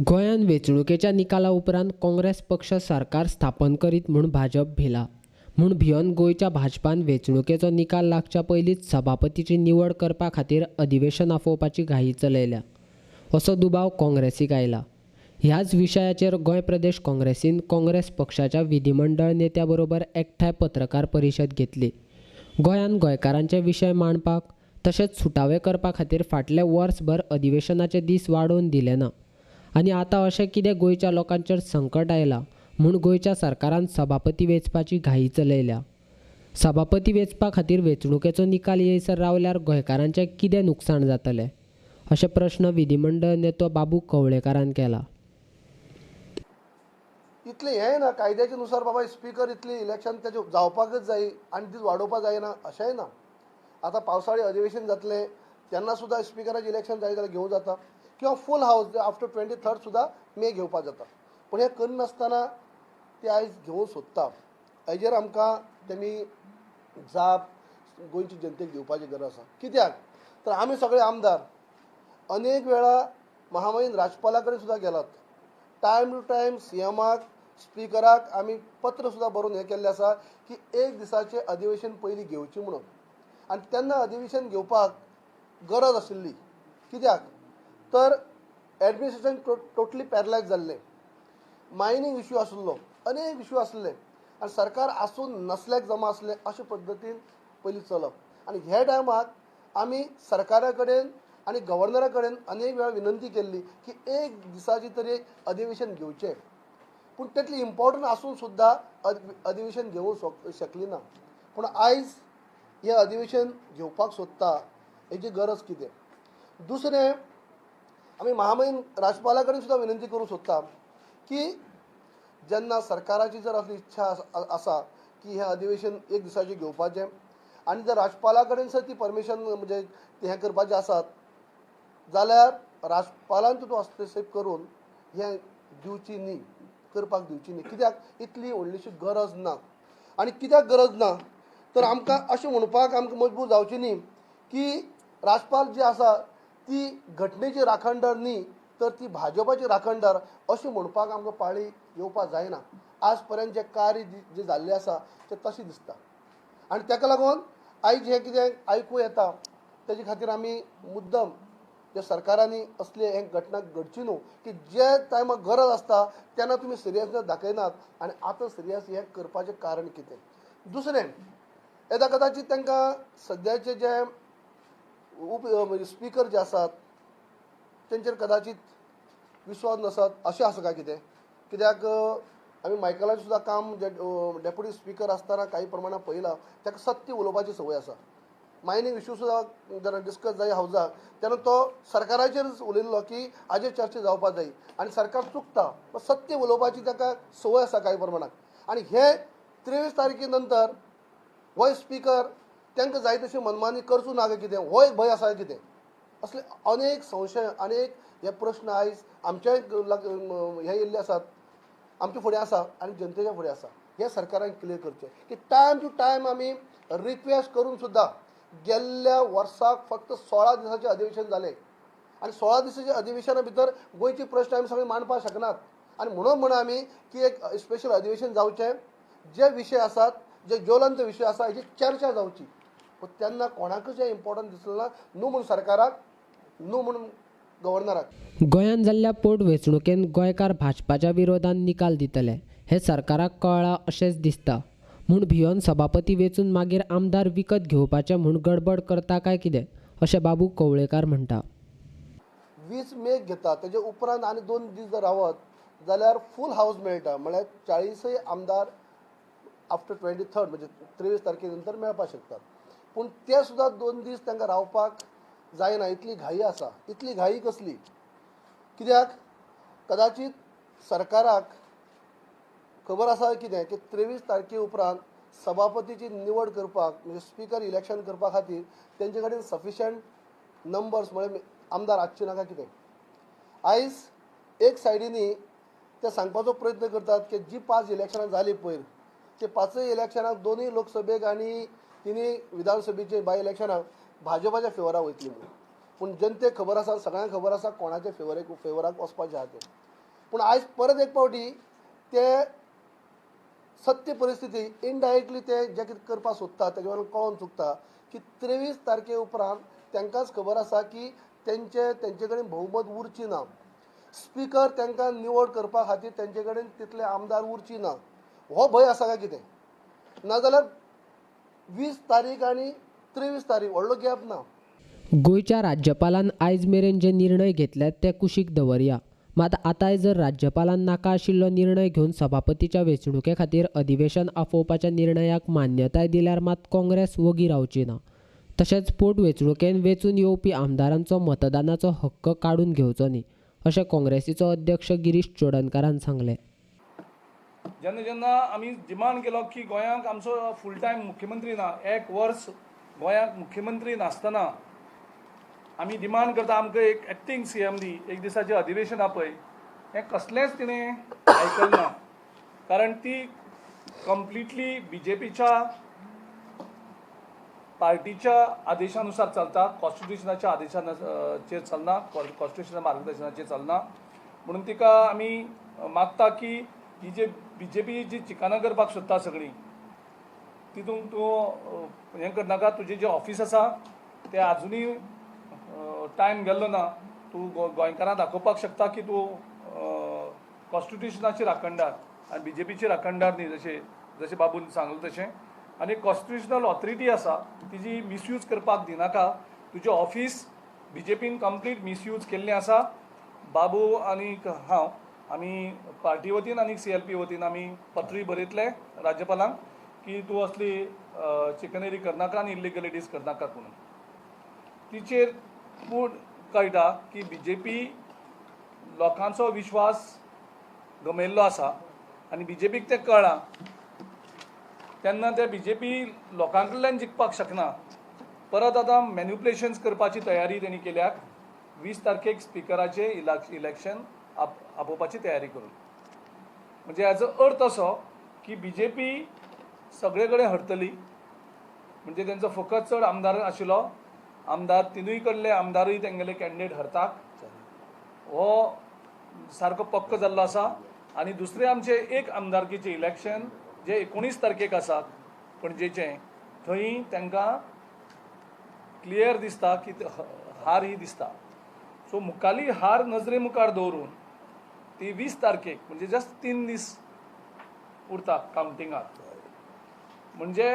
गोंयांत वेंचणुकेच्या निकाला उपरांत काँग्रेस पक्ष सरकार स्थापन करीत म्हूण भाजप भिला म्हूण भियोन गोंयच्या भाजपान वेंचणुकेचो निकाल लागच्या पयलींच सभापतीची निवड करपा खातीर अधिवेशन आफोवपाची घाई चलयल्या असो दुबाव काँग्रेसीक आयला. ह्याच विशयाचेर गोंय प्रदेश काँग्रेसीन काँग्रेस पक्षाच्या विधिमंडळ नेत्या बरोबर एकठांय पत्रकार परिशद घेतली. गोंयांत गोंयकारांचे विशय मांडपाक तशेंच सुटावे करपा खातीर फाटले वर्सभर अधिवेशनाचे दीस वाडोवन दिले ना आनी आतां अशें कितें गोंयच्या लोकांचेर संकट आयलां म्हूण गोंयच्या सरकारान सभापती वेंचपाची घाई चलयल्या. सभापती वेंचपा खातीर वेंचणुकेचो निकाल येयसर रावल्यार गोंयकारांचें कितें नुकसाण जातलें अशें प्रश्न विधिमंडळ नेतो बाबू कवळेकारान केला. इतलें हें ना, कायद्याच्या नुसार बाबा स्पिकर इतलें इलेक्शन तेजें जावपाकच जाय आनी दीस वाडोवपा जायना अशेंय ना. आतां पावसाळी अधिवेशन जातलें तेन्ना सुद्दां स्पिकराचें इलेक्शन जाय जाल्यार घेवं जाता किंवा फूल हावस आफ्टर 23 सुद्दां मे घेवपाक जाता. पूण हें करनासतना ते आयज घेवंक सोदता. हेजेर आमकां तेमी जाप गोंयचे जनतेक दिवपाची गरज आसा. कित्याक तर आमी सगळे आमदार अनेक वेळा महामहीम राज्यपाला कडेन सुद्दां गेलात. टायम टू टायम सीएमाक स्पिकराक आमी पत्र सुद्दां बरोवन हें केल्लें आसा की एक दिसाचें अधिवेशन पयलीं घेवचें म्हणून. आनी तेन्ना अधिवेशन घेवपाक गरज आशिल्ली. कित्याक तर एडमिनिस्ट्रेशन टोटली पॅरलायज जाल्लें, मायनींग इश्यू आसलो, अनेक इश्यू आसले आनी सरकार आसून नसल्याक जमा आसलें अशे पद्दतीन पयलीं चलप. आनी ह्या टायमाक आमी सरकारा कडेन आनी गव्हर्नरा कडेन अनेक वेळा विनंती केल्ली की एक दिसाची तरी अधिवेशन घेवचें. पूण तितलें इम्पॉर्टंट आसून सुद्दां अधिवेशन घेवंक शकली ना. पूण आयज हें अधिवेशन घेवपाक सोदता हेजी गरज कितें? दुसरें, आमी महामहीम राज्यपाला कडेन सुद्दां विनंती करूंक सोदता की जेन्ना सरकाराची जर असली इच्छा आसा की हें अधिवेशन एक दिसाचें घेवपाचें आनी जर राज्यपाला कडेन सर ती परमिशन म्हणजे हें करपाचें आसात जाल्यार राज्यपालान तितून हस्तक्षेप करून हें दिवची न्ही, करपाक दिवची न्ही. कित्याक इतली व्हडलीशी गरज ना. आनी कित्याक गरज ना तर आमकां अशें म्हणपाक आमकां मजबूर जावची न्ही की राज्यपाल जी आसा ती घटनेची राखणदार न्ही तर ती भाजपाची राखणदार अशें म्हणपाक आमकां पाळी येवपाक जायना. आज पर्यंत जें कार्य जें जाल्लें आसा तें तशें दिसता. आनी ताका लागून आयज हें कितें आयकूं येता तेजे खातीर आमी मुद्दम जे सरकारांनी असले हे घटना घडची न्हू की जे टायमाक गरज आसता तेन्ना तुमी सिरियसनेस दाखयनात आनी आतां सिरियस हें करपाचें कारण कितें? दुसरें, येदा कदाचीत तांकां सद्याचे जे उप स्पिकर जे आसात तेंचेर कदाचीत विस्वास नासत अशें आसा काय कितें? कित्याक आमी मायकलान सुद्दां काम जे डेप्युटी स्पिकर आसतना काही प्रमाणात पळयलां ताका सत्य उलोवपाची संवय आसा. मायनींग इश्यू सुद्दां जेन्ना डिस्कस जाय हावजाक तेन्ना तो सरकाराचेरच उलयल्लो की हाजेर चर्चा जावपाक जाय आनी सरकार चुकता, पण सत्य उलोवपाची ताका संवय आसा काही प्रमाणात. आनी हे 23 तारखे नंतर हो स्पिकर तांकां जाय तशी मनमानी करचो ना काय कितें हो एक भंय आसा कितें? असले अनेक संशय अनेक हे प्रश्न आयज आमच्याय हे येयल्ले आसात, आमचे फुडें आसा आनी जनतेच्या फुडें आसा. हें सरकारान क्लियर करचें की टायम टू टायम आमी रिक्वेस्ट करून सुद्दां गेल्ल्या वर्साक फक्त 16 दिसाचें अधिवेशन जालें आनी 16 दिसाच्या अधिवेशना भितर गोंयचे प्रश्न आमी सगळे मांडपाक शकनात. आनी म्हणून म्हणून आमी की एक स्पेशल अधिवेशन जावचें, जे विशय आसात जे ज्वलंत विशय आसा हेची चर्चा जावची. पूण तेन्ना कोणाकूच हें इम्पॉर्टंट दिसलें ना, न्हू म्हूण सरकाराक न्हू म्हूण गव्हर्नराक. गोंयांत जाल्ल्या पोट वेंचणुकेंत गोंयकार भाजपाच्या विरोधान निकाल दितले हें सरकाराक कळ्ळां अशेंच दिसता म्हूण भियोन सभापती वेंचून मागीर आमदार विकत घेवपाचे म्हूण गडबड करता काय कितें अशें बाबू कवळेकार म्हणटा. 20 मेक घेता तेजे उपरांत आनी 2 दीस जर रावत जाल्यार फूल हावस मेळटा, म्हळ्यार 40 आमदार आफ्टर 23 म्हणजे 23 तारखे नंतर मेळपाक शकतात. पूण ते सुद्दां 2 दीस तांकां रावपाक जायना, इतली घाई आसा. इतली घाई कसली? कित्याक कदाचीत सरकाराक खबर आसा कितें की 23 तारखे उपरांत सभापतीची निवड करपाक म्हणजे स्पिकर इलेक्शन करपा खातीर तेंचे कडेन सफिशंट नंबर्स म्हळ्यार आमदार आसचे नाका कितें? आयज एक सायडीनी ते सांगपाचो प्रयत्न करतात की जी 5 इलेक्शनां जालीं पयर ते 5 इलेक्शनाक 2 लोकसभेक आनी 3 विधानसभेचे बाय इलेक्शनाक भाजपाच्या फेवराक वयतली म्हणून. पूण जनतेक खबर आसा, सगळ्यांक खबर आसा कोणाच्या फेवराक वचपाचें आसा तें. पूण आयज परत एक फावटी ते सत्य परिस्थिती इनडायरेक्टली ते जे कितें करपाक सोदता तेजे वयल्यान कळोन चुकता की 23 तारखे उपरांत तांकांच खबर आसा की तेंचे कडेन भोवमत उरची ना. स्पिकर तांकां निवड करपा खातीर तेंचे कडेन तितले आमदार उरची ना, हो भंय आसा काय कितें? नाजाल्यार 20 तारीख आनी 23 तारीख व्हडलो गॅप ना. गोंयच्या राज्यपालान आयज मेरेन जे निर्णय घेतल्यात ते कुशीक दवरया, मात आतांय जर राज्यपालान नाका आशिल्लो निर्णय घेवन सभापतीच्या वेंचणुके खातीर अधिवेशन आफोवपाच्या निर्णयाक मान्यताय दिल्यार मात काँग्रेस वगी रावची ना. तशेंच पोटवेंचणुकेन वेंचून येवपी आमदारांचो मतदानाचो हक्क काडून घेवचो न्ही अशें काँग्रेसीचो अध्यक्ष गिरीश चोडणकारान सांगलें. जेन्ना जेन्ना आमी डिमांड केलो की गोंयांक आमचो फूल टायम मुख्यमंत्री ना, एक वर्स गोंयांक मुख्यमंत्री नासतना आमी डिमांड करता आमकां एक एक्टींग सीएम दी, एक दिसाचें अधिवेशन आपय, हें कसलेंच तिणें आयकलें ना. कारण ती कंप्लिटली बीजेपीच्या पार्टीच्या आदेशानुसार चलता, कॉन्स्टिट्युशनाच्या आदेशाचेर चलना, कॉन्स्टिट्युशनाच्या मार्गदर्शनाचेर चलना. म्हणून तिका आमी मागता की ही जे बीजेपी जी चिकानां करपाक सोदता सगळीं, तितूंत तूं हें करनाका. तुजें जें ऑफीस आसा तें आजुनूय टायम गेल्लो ना, तूं गोंयकारांक दाखोवपाक शकता की तूं कॉन्स्टिट्युशनाची राखणदार आनी बीजेपीची राखणदार न्ही, जशें जशें बाबून सांगलें तशें. आनी कॉन्स्टिट्युशनल ऑथॉरिटी आसा तिजी मिसयूज करपाक दिनाका. तुजें ऑफीस बीजेपीन कंप्लीट मिसयूज केल्लें आसा. बाबू आनी हांव आमी पार्टी वतीन आनी सीएलपी वतीन आमी पत्रूय बरयतले राज्यपालांक की तूं असली चिकनेरी करनाका आनी इल्लिगलिटीज करनाका म्हणून. तिचेर पूण कळटा की बीजेपी लोकांचो विश्वास गमयल्लो आसा आनी बीजेपीक तें कळ्ळां तेन्ना ते बीजेपी लोकां कडल्यान जिखपाक शकना. परत आतां मॅन्युप्युलेशन्स करपाची तयारी तेणी केल्या. 20 तारखेक स्पिकराचें इलेक्शन आपोवपाची तयारी करून, म्हणजे हाजो अर्थ असो की बीजेपी सगळे कडेन हरतली. म्हणजे तेंचो फकत चड आमदार आशिल्लो, आमदार तिनूय कडले आमदारूय तेंगेले कॅन्डिडेट हरतात, हो सारको पक्को जाल्लो आसा. आनी दुसरें आमचें एक आमदारकीचें इलेक्शन जे 19 तारखेक आसा पणजेचें, थंय तांकां क्लियर दिसता की हार ही दिसता. सो मुखाली हार नजरे मुखार दवरून ती 20 तारखेक म्हणजे जस्ट 3 दीस उरता कावंटिंगाक. म्हणजे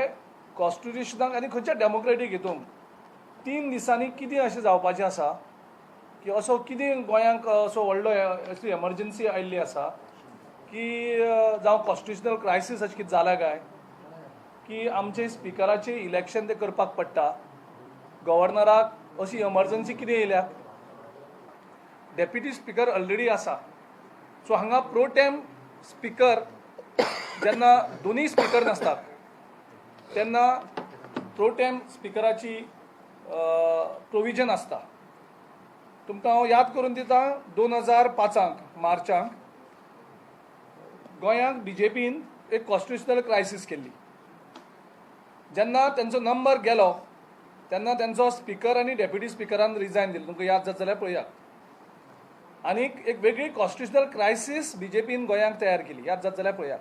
कॉन्स्टिट्युशनाक आनी खंयच्या डेमोक्रेटीक हितूंक 3 दिसांनी कितें अशें जावपाचें आसा की असो कितें गोंयांक असो व्हडलो अशी एमर्जन्सी आयिल्ली आसा की जावं कॉन्स्टिट्युशनल क्रायसीस अशें कितें जालां काय की आमचे स्पिकराचें इलेक्शन तें करपाक पडटा. गव्हर्नराक अशी एमर्जन्सी कितें येयल्या? डेप्युटी स्पिकर ऑलरेडी आसा. सो हांगा प्रोटेम स्पिकर जेन्ना दोनूय स्पिकर नासतात तेन्ना प्रोटेम स्पिकराची प्रोविजन आसता. तुमकां हांव याद करून दिता, 2005 मार्चाक गोंयांक बीजेपीन एक कॉन्स्टिट्युशनल क्रायसीस केल्ली. जेन्ना तेंचो नंबर गेलो तेन्ना तेंचो स्पिकर आनी डेप्युटी स्पिकरान रिजायन दिलें. तुमकां याद जात जाल्यार पळयात. आनी एक वेगळी कॉन्स्टिट्युशनल क्रायसीस बीजेपीन गोंयांक तयार केली, याद जात जाल्यार पळयात.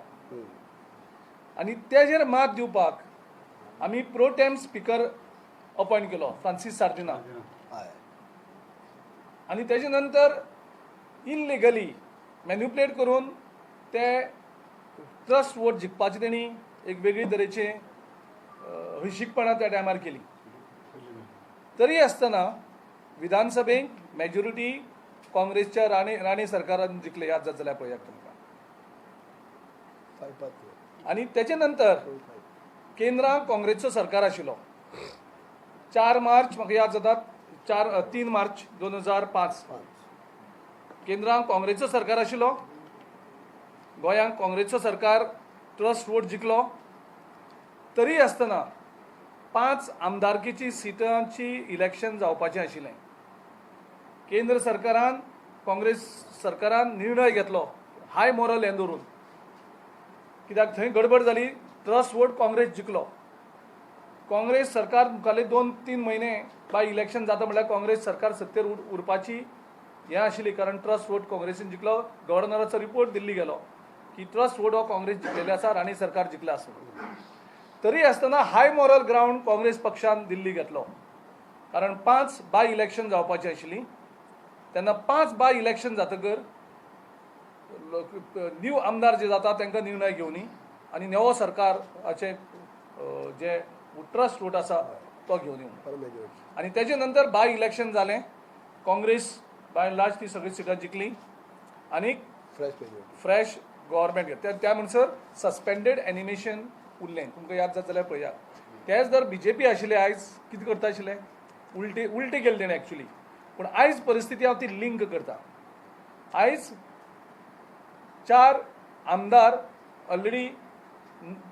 आनी तेजेर मात दिवपाक आमी प्रोटेम स्पिकर अपॉयंट केलो, फ्रांसीस सार्दिना. आनी तेजे नंतर इल्लिगली मॅन्युप्युलेट करून ते ट्रस्ट वोट जिखपाची तेणी एक वेगळी तरेचे हळशीकपणां त्या टायमार केली. तरी आसतना विधानसभेक मेजॉरिटी काँग्रेसच्या राणे सरकारान जिखले, याद जात जाल्यार पळयात तुमकां. आनी तेजे नंतर केंद्रांत काँग्रेसचो सरकार आशिल्लो. 4 मार्च म्हाका याद जाता, 3 मार्च 2005 केंद्रांत काँग्रेसचो सरकार आशिल्लो. गोंयांत काँग्रेसचो सरकार ट्रस्ट वोट जिखलो. तरी आसतना 5 आमदारकीची सिटांची इलेक्शन जावपाचें आशिल्लें. केंद्र सरकारान काँग्रेस सरकारान निर्णय घेतलो हाय मोरल हें दवरून, कित्याक थंय गडबड जाली, ट्रस्ट वोट काँग्रेस जिखलो. काँग्रेस सरकार मुखाल्ले 2-3 म्हयने बाय इलेक्शन जाता म्हणल्यार काँग्रेस सरकार सत्तेर उरपाची हें आशिल्ली, कारण ट्रस्ट वोट काँग्रेसीन जिखलो. गव्हर्नराचो रिपोर्ट दिल्ली गेलो की ट्रस्ट वोट हो काँग्रेस जिखलेले आसा, राणी सरकार जिखलें आसा. तरी आसतना हाय मॉरल ग्रावंड काँग्रेस पक्षान दिल्ली घेतलो, कारण 5 बाय इलेक्शन जावपाची आशिल्ली. तेन्ना 5 बाय इलेक्शन जातकर न्यू आमदार जे जाता तांकां निर्णय घेवनी आनी नवो सरकाराचे जे ट्रस्ट वोट आसा तो घेवन येवं. आनी तेजे नंतर बाय इलेक्शन जालें, काँग्रेस बाय एंड लार्ज ती सगळी सिटां जिखली आनी फ्रेश गव्हर्मेंट. त्या म्हणसर सस्पेंडेड एनिमेशन उरलें. तुमकां याद जात जाल्यार पळयात. तेच जर बीजेपी आशिल्ले आयज कितें करता आशिल्ले, उल्टी उल्टी केली तेणें एक्चुली. पूण आयज परिस्थिती हांव ती लिंक करता. आयज 4 आमदार ऑलरेडी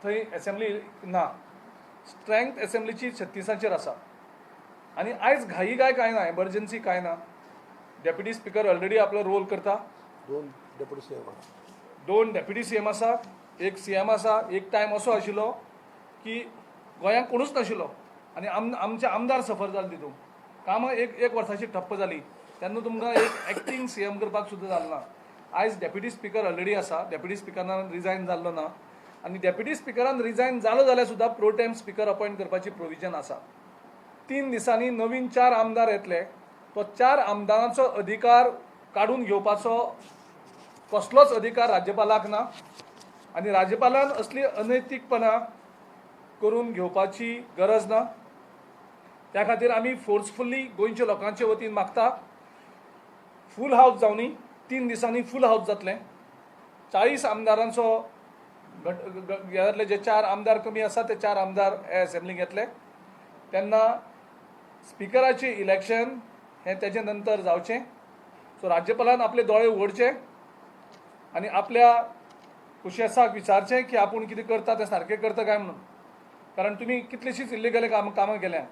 थंय एसेंब्ली ना, स्ट्रेंथ एसेंब्लीची 36 आसा. आनी आयज घाई गाय कांय ना, एमर्जन्सी कांय ना. डेप्युटी स्पिकर ऑलरेडी आपलो रोल करता, 2 डेप्युटी सीएम आसा, 2 डेप्युटी सीएम आसा, 1 सीएम आसा. एक टायम असो आशिल्लो की गोंयांक कोणूच नाशिल्लो आनी आमचे आमदार सफर जाले तितून. कामां एक वर्साची ठप्प जाली तेन्ना तुमकां एक एक्टींग सीएम करपाक सुद्दां जालें ना. आयज डेप्युटी स्पिकर ऑलरेडी आसा, डेप्युटी स्पिकरान रिजायन जाल्लो ना आनी डेप्युटी स्पिकरान रिजायन जालो जाल्यार सुद्दां प्रो टेम स्पिकर अपॉयंट करपाची प्रोविजन आसा. 3 दिसांनी नवीन 4 आमदार येतले, तो 4 आमदारांचो अधिकार काडून घेवपाचो कसलोच अधिकार राज्यपालाक ना आनी राज्यपालान असली अनैतिकपणा करून घेवपाची गरज ना. त्या खातीर आमी फोर्सफुली गोंयच्या लोकांचे वतीन मागता, फूल हावस जावनी, 3 दिसांनी फूल हावस जातलें. 40 आमदारांचो जातले, जे 4 आमदार कमी आसा ते 4 आमदार हे एसेंब्लीक येतले. तेन्ना स्पिकराचें इलेक्शन हें तेजे नंतर जावचें. सो राज्यपालान आपले दोळे उगडचे आनी आपल्या कुशेसाक विचारचें की आपूण कितें करता तें सारकें करता काय म्हणून. कारण तुमी कितलीशींच इल्लिगल कामां केल्या.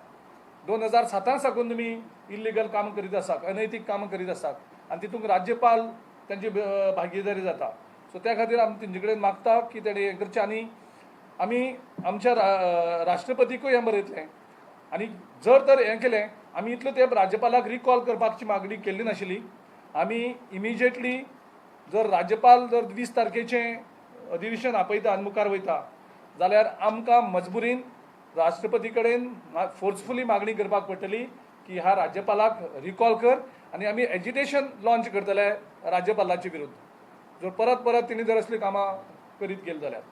2007 साकून तुमी इल्लिगल कामां करीत आसात, अनैतीक कामां करीत आसात आनी तितूंत राज्यपाल तांची भागीदारी जाता. सो त्या खातीर आमी तेंचे कडेन मागता की तेणें हें करचें. आनी आमी आमच्या राष्ट्रपतीकूय हें बरयतलें. आनी जर तर हें केलें, आमी इतलो तेंप राज्यपालाक रिकॉल करपाची मागणी केल्ली नाशिल्ली. आमी इमिजिएटली जर राज्यपाल जर 20 तारखेचें अधिवेशन आपयता आनी मुखार वयता जाल्यार आमकां मजबुरीन राष्ट्रपती कडेन फोर्सफुली मागणी करपाक पडटली की ह्या राज्यपालाक रिकॉल कर आनी आमी एजिटेशन लॉन्च करतले राज्यपालाचे विरुद्ध, जर परत परत तिणी जर असली कामां करीत गेली जाल्यार.